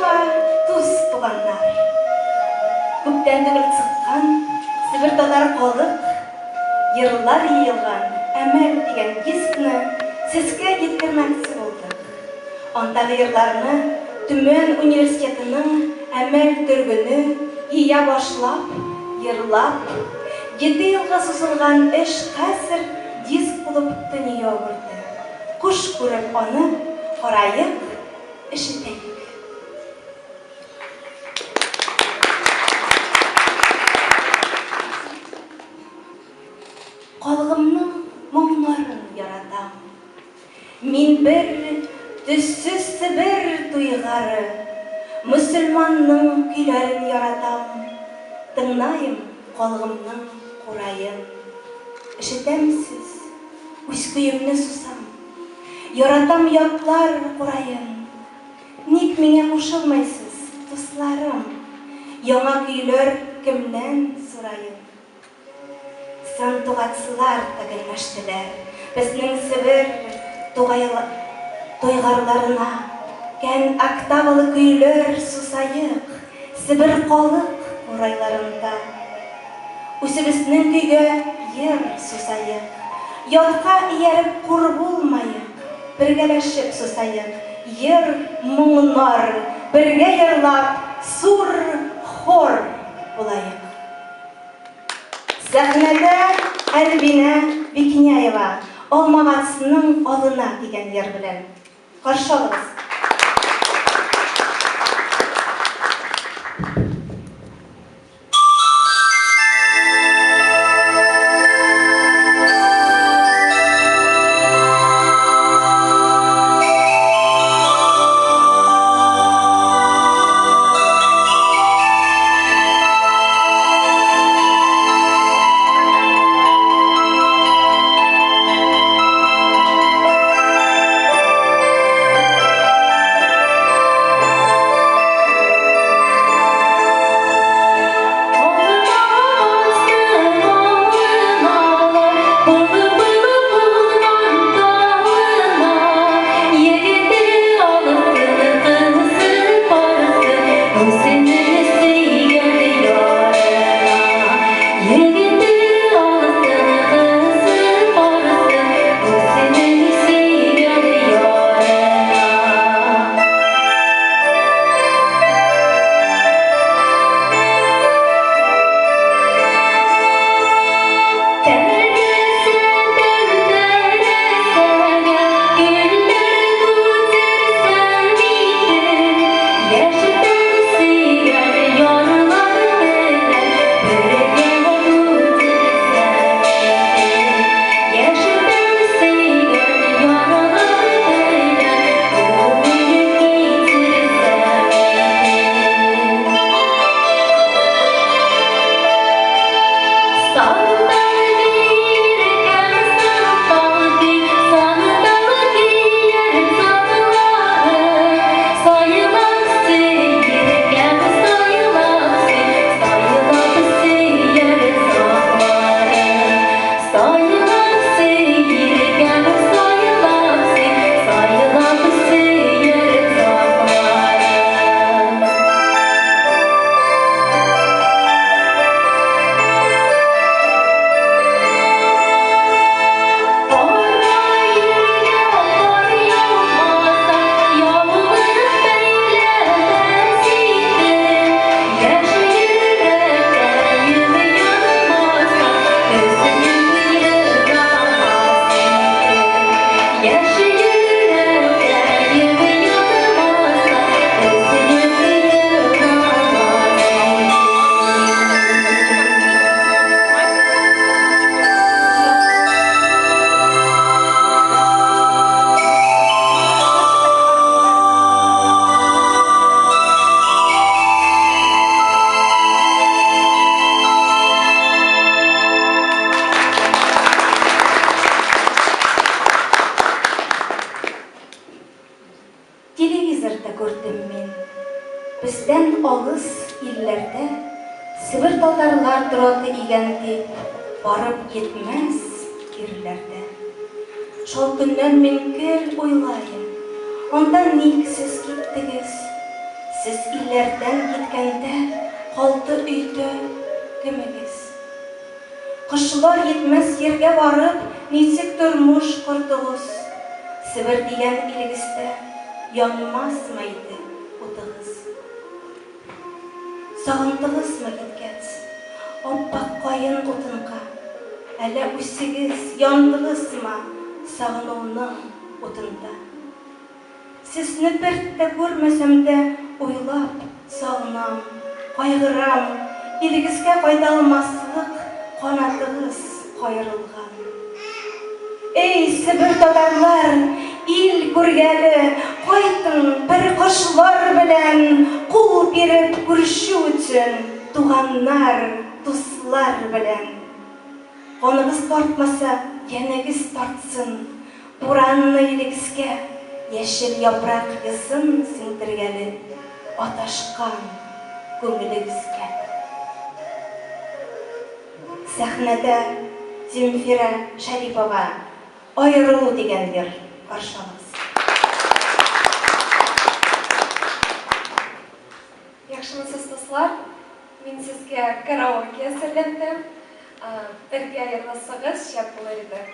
Мәрхәба, дус-туганнар! Күптән түгел цыккан Себер татар халык йырлар йыелган Әмәл дигән дискны сезгә йиткермәкче булдык. Андагы йырларны Төмән университетының Әмәл төргене йыя башлап, йырлап, җиде елга сузылган эш хәзер диск булып дөнья күрде. Хуш күреп аны караек, ишетәек. Калгымның моңнарын яратам. Мин бер төссез Себер туйгары, Мөселманның көйләрен яратам. Тыңнаем калгымның кураен. Ишетәмсез, үз көемне сусам. Яратам ятлар кураен. Ник миңа кушылмайсыз, дусларым? Яңа көйләр кемнән сораен? Сандугацлар тәгәрмәштеләр Безнең Себер тугайларына. Кән октавалы көйләр сусаек Себер халык курайларында. Үзебезнең көйгә ер сусаек, Ятка ияреп кур булмаек, Бергәләшеп сусаек, Ер, моңнар, бергә йырлап, Сур хор булаек. Сәхнәдә Альбинә Бикняева Алмагацның алына дигән йыр белән. Каршы алыгыз. Телевизорда күрдем мин, бездән алыс илләрдә Себер татарлар тораты игән дип, барып йитмәс ирләрдә. Шул көннән мин гел уйлаем, анда ник сез киттегез? Сез илләрдән киткәндә калды өйдә кемегез? Кошлар йитмәс йиргә барып ничек тормыш кордыгыз? Себер дигән илегездә янмасмы иде утыгыз? Сагындыгызмы киткәц ап-ак каен утынга? Әллә үзегез яндыгызмы сагынуның утында? Сезне бер дә күрмәсәм дә, уйлап сагынам, кайгырам, илегезгә кайта алмаслык канатыгыз каерылган. Эй, себер татарлар, ил күргәле, кайтың бер кошлар белән кул биреп күрешү өчен, туганнар, дуслар белән. Каныгыз тартмаса, янегез тартсын, Буранны илегезгә яшел япрак йысын сеңдергәле аташкан күңелегезгә. Сәхнәдә Земфира Шәрипова Аерылу дигән йыр каршы алыгыз. Яхшымысыз, дуслар? Мин сезгә караоке әзерләттем. Бергә йырласагыз, шәп булыр иде.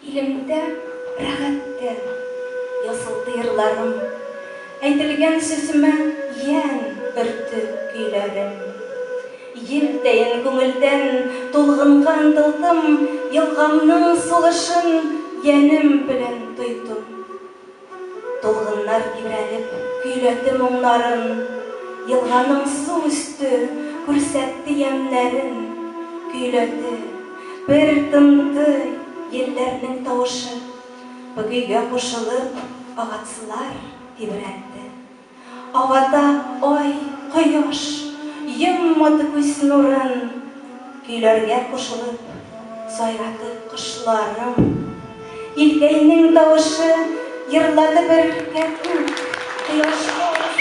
Илемдә рәхәттән язылды йырларым, Әйтелгән сүземә ямь өрде көйләрем. Ел тәен күңелдән тулгынга ынтылдым, Елгамның сулышын йәнем белән тойдым. Тулгыннар тибрәлеп көйләде моңнарын, Елганың су өсте күрсәтте ямьнәрен, Көйләде, бер тынды елләрнең тавышы, Бу көйгә кушылып агачлар тибрәнде. Һавада ай, кояш йоммады күз нурын, Көйләргә кушылып сайрады кошларым. Илкәйнең тавышы йырлады бер кәкүк, Кояшлы алыстан.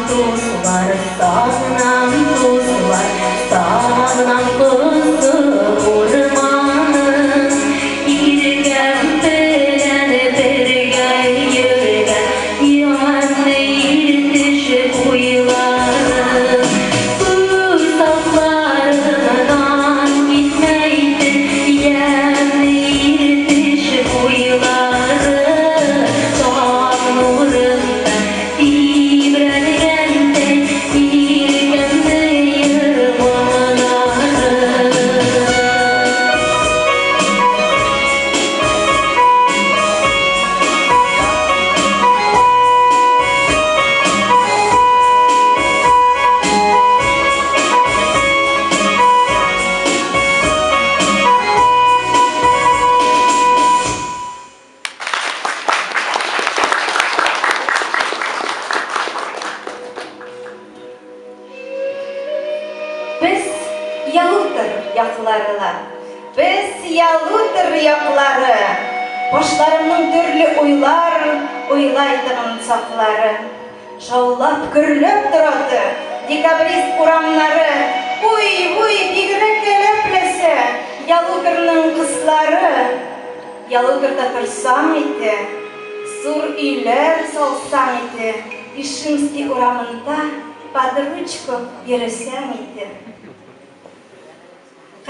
Дуслар, сагынам, дуслар, сагынам кызыл урманын. Иркәм белән бергә йөргән ямьле Иртеш буйларын. Күз алларымнан китмәйде ямьле Иртеш буйлары. Таң нурында тибрәлгәндәй иркәмне моңнары. Без Ялутор яклары ла, без Ялутор яклары. Башларымның төрле уйлар уйлайтыгын чаклары. Шаулап, гөрләп торады Декабрист урамнары. Уй-уй, бигрәк галәпләсә Ялуторның кызлары. Ялуторда торсаң иде, зур өйләр салсаң иде, Ишимский урамында под ручку йөресәң иде.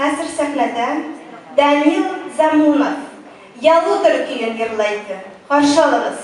Хәзер сәхнәдә Данил Замунов Ялутор көен йырлайды. Каршы алыгыз.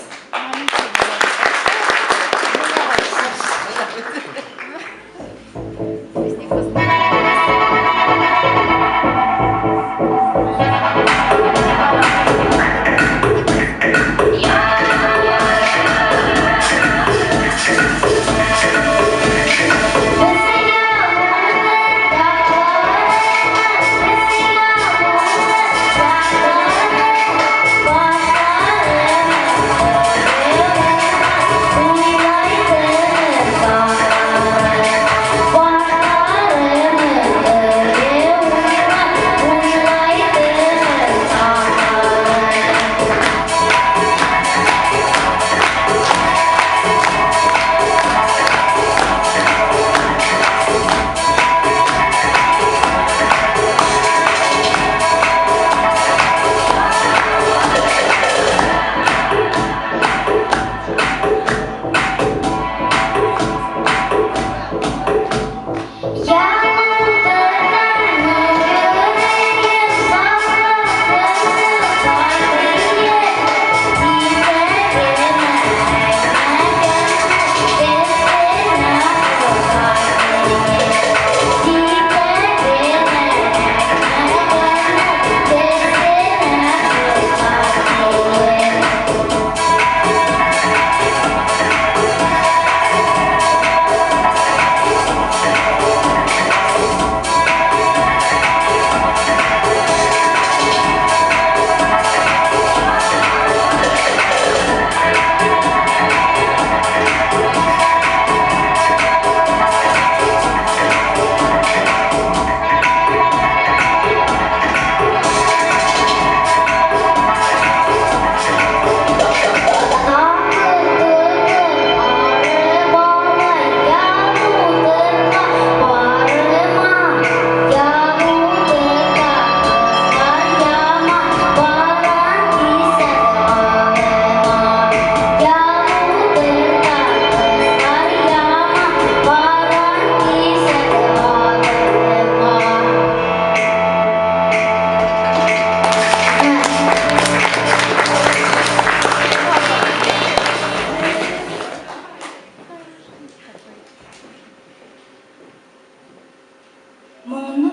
Моңны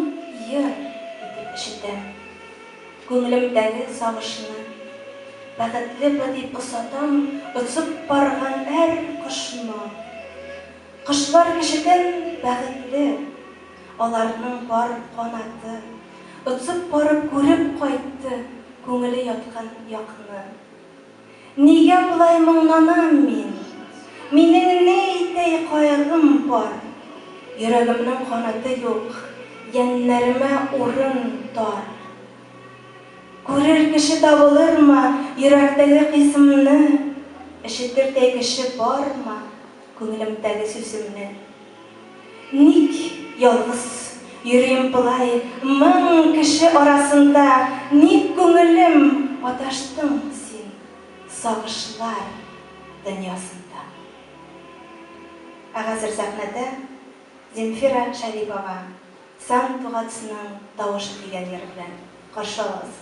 йыр итеп ишетәм. Күңелемдәге сагышны. Бәхетле бу дип озатам очып барган һәр кошны. Кошлар кешедән бәхетле, аларның бар канаты. Очып барып күреп кайтты күңеле яткан якны. Нигә болай моңланам мин? Минең ни әйтәй кайгым бар. Йөрәгемнең канаты юк, йәннәремә урын тар. Күрер кеше табылырмы йөрәктәге хисемне? Ишетердәй кеше бармы? Күңелемдәге сүземне. Ник ялгыз йөрим болай 1000 кеше арасында, Ник күңелем адаштың син сагышлар дөньясында? Ә хәзер сәхнәдә Земфира Шәрипова Сандугачның тавышы дигән җыр белән каршы алыгыз.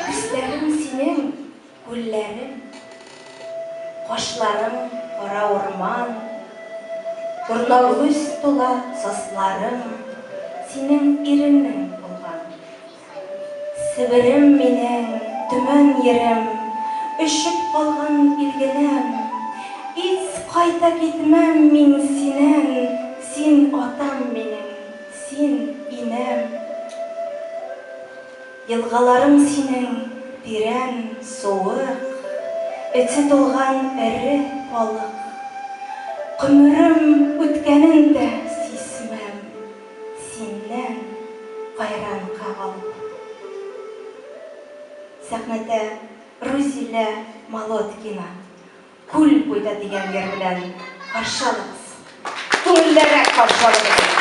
Күзләрең синең, күлләрең, Кашларың кара урман, Торнавүз тула сазларың, Синең иренең булган. Себерем минең, Төмән ерем, Өшеп калган илгенәм, Ич кайта китмәм мин синән, Син атам минең, син инәм. Елгаларың синең тирән, суык, Эче тулган эре балык. Гомерем үткәнен дә сизмәм, Синнән кайранга калып. Сәхнәдә Рузилә Молодкина Күл буйда дигән җыр белән каршы алыгыз. Күңеллерәк каршы алыгыз.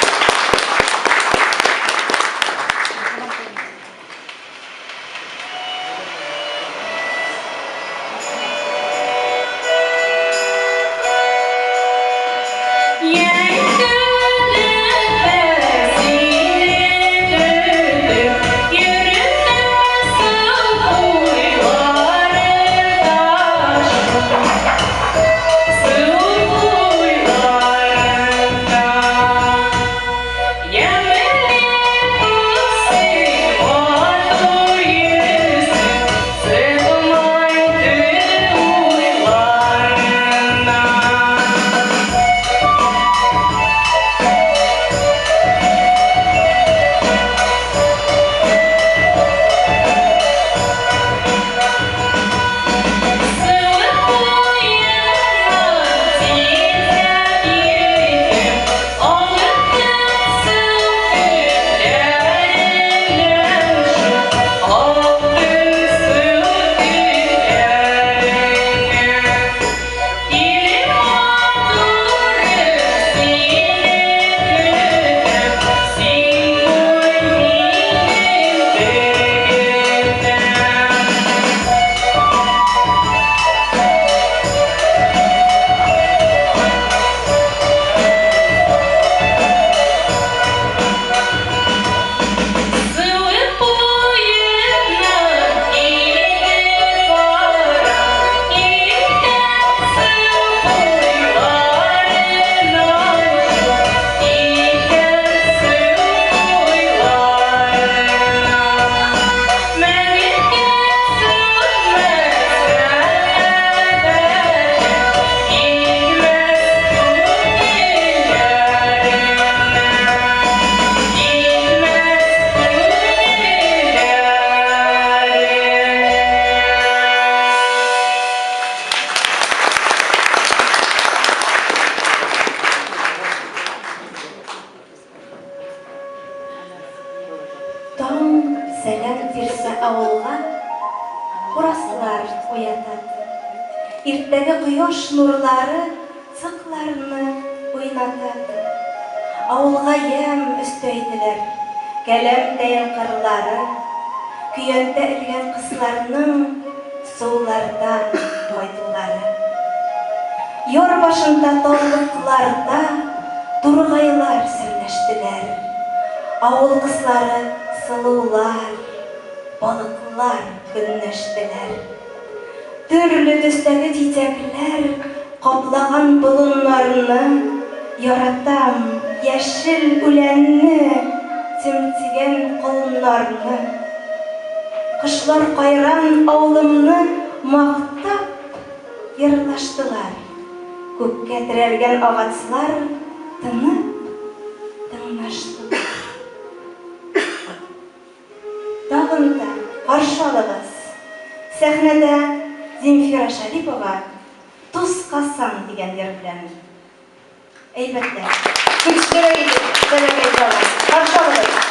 Таң сәлам бирсә авылга, Кураслар уята. Иртәге кояш нурлары Цыкларны уйната. Авылга ямь өстәйделәр Кәләм тәен кырлары, Көянтә элгән кызларның Сулардан кайтулары. Яр башында таллыкларда Тургайлар серләштеләр. Авыл кызлары сылулар, Балыклар көнләштеләр. Төрле төстәге чичәкләр Каплаган болыннарны, Яратам яшел үләнне, Темтигән колыннарны. Кошлар кайран авылымны Мактап йырлаштылар. Күккә терәлгән агачлар Тынып тыңлаштылар. Тагын да каршы алыгыз, сәхнәдә Земфира Шәрипова Тускасан дигән җыр белән. Әйбәтләп, көчлерәк итеп сәлам әйтә алам. Каршы алыгыз!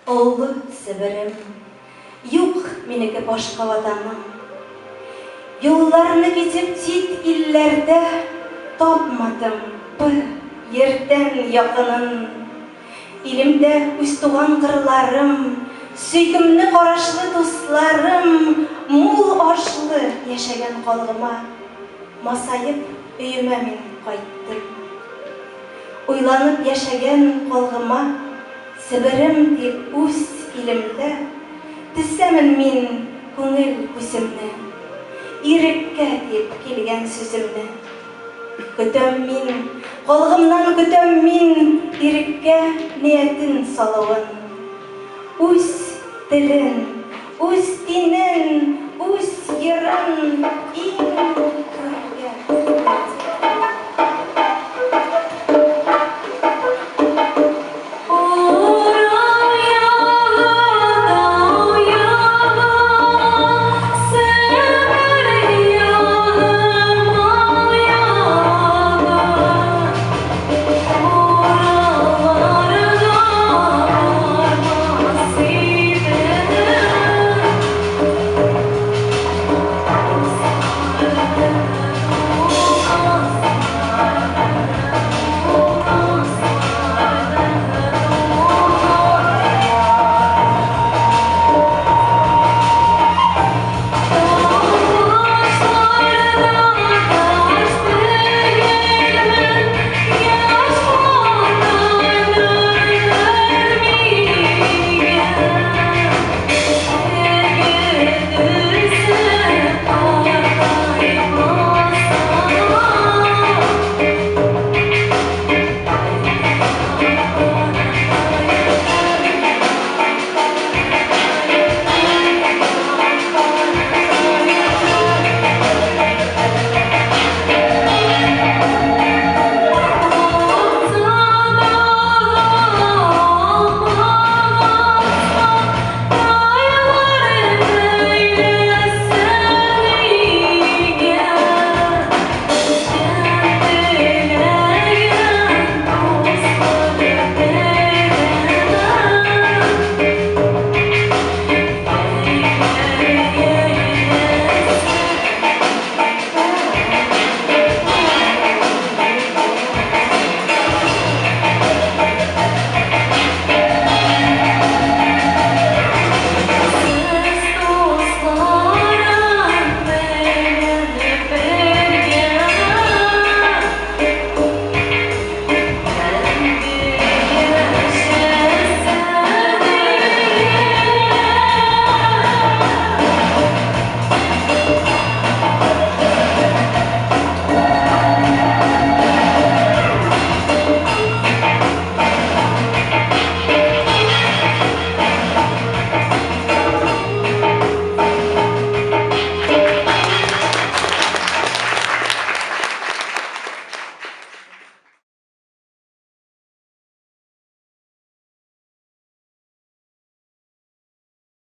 Олы Себерем. Юк минеке башка ватаным. Юлларны кисеп чит илләрдә Тапмадым б ердән якынын. Илемдә үз туган кырларым, Сөйкемле карашлы дусларым, Мул ашлы яшәгән калгыма Масаеп өемә мин кайттым. Уйланып яшәгән калгыма Себерем дип үз илемдә Төзәмен мин күңел күземне, Иреккә дип килгән сүземне. Көтәм мин, калгымнан көтәм мин Иреккә ниятен салуын. Үз телен, үз динен, үз йырын Иң түргә куеп.